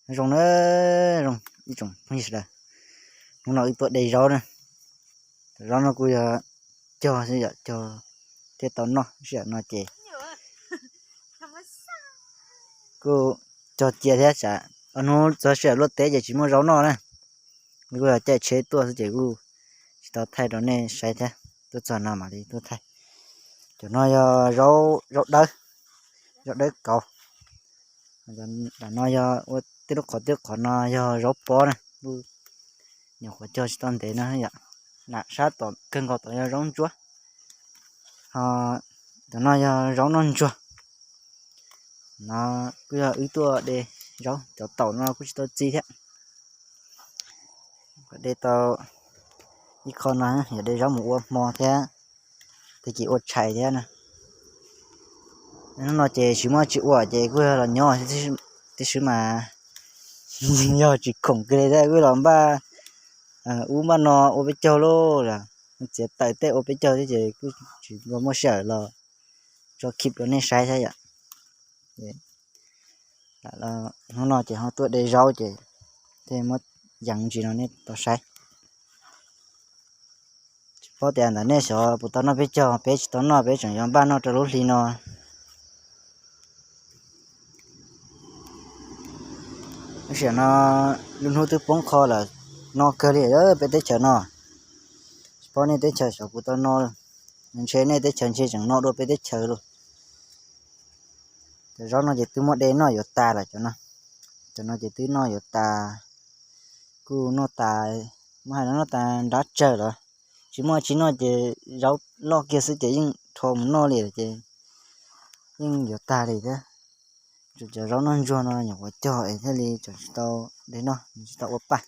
Zoo na, zoo ib tsoom phooj ywg sawv daws, hnub no wb tuaj de zaub na. Cov zaub no kuj yog cog xwb yom, cog thiaj tau noj, sij hawm no ces kuj cog cia thiab tsam ob hnub txog sij hawm luaj teb ces tsis muaj zaub noj na. Kuj yog caij tsheb tuaj xwb ces kuj tsis tau thaij rau nej saib thiab, tuaj txog no mam li tuaj thaij. Cov no yog zaub dawb, zaub dawb kauv. Tam no yog ua tej lub qhov, tej qhov no yog zaub pob na, nyuam qhuav cog tsis tau ntev no yom. Nam sab tom kawg nkaus tom yog zaub ntsuab, ho cov no yog zaub noj ntsuag. No kuj yog wb tuaj de zaub, cov taum no kuj tsis tau txi thiab. De tau ib qho no yog de zaub mus ua hmo thiab, tag kis ua tshais thiab na. Hnub no ces tsis muaj tsis ua ces kuj yog los nyob tib si mas, yog tsis khoom kiag li thiab kuj los npaj ub npaj no ua peb caug lauj, txiav taws tej ua peb caug thiab ces kuj tsis nco muaj sij hawm los tso clip rau nej saib thiab yom. Hnub no ces ho tuaj de zaub ces thiaj muab yees ntsis no nej tau saib. Tsis paub tias ntawm nej xyov puas tau noj peb caug, peb tsis tau noj, peb tseem yuav npaj noj rau lub hli no. Lub sij hawm no lub hnub twb poob qho lawm, no kawg li peb teb chaws no. Tsis paub nej teb chaws xyov puas tau no, ntshe nej teb chaws ntshe tseem no dua peb teb chaws lauj. Cov zaub no ces twb muab de noj yuav tas lawm cov no. Cov no ces twb noj yuav tas, kuj noj tas, muab hais no noj tas nrab tsawg lawm. Tsis muaj tsis noj ces zaub loj kiag xwb ces yeej rho mus noj li lawm ces yeej yuav tag li thiab. Tsuas cov zaub noj ntsuag no nyuam qhuav cog es thiaj li tseem tsis tau de noj, tsis tau ua paj.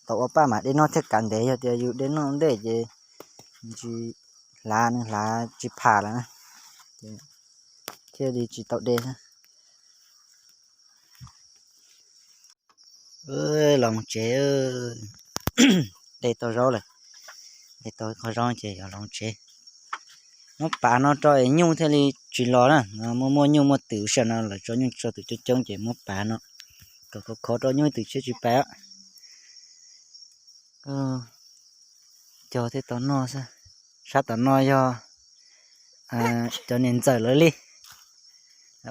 Tau ua paj mas de noj thiaj kav ntev, yog tias yus de noj ntej ces nws tsis hlav, nws hlav tsis pham lawm na, ces thiaj li tsis tau de thiab. Los mus tsev, de tau zaub lawm, de tau qhov zaub ces yog los mus tsev. Muab pav no rau es nyuj thiaj li tsis los na, muaj muaj nyuj muaj twm, sij hawm no lawv tso nyuj tso twm coob coob ces muab pav no kom khov khov rau nyuj twm thiaj tsis pav. Cog thiaj tau noj xwb. Sab tom no yog cov niam ntxawm lawv li,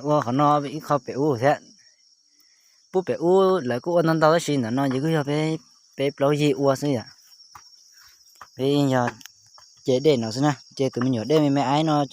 ua qhov no ib qho pem ub thiab. Pub pem ub lawv kuj ua ntau ntau tab sis ntawm no ces kuj yog peb plaub yig ua xwb yom. Peb yog ce dej no xwb na, ce tus me nyuam dej me me aib no coj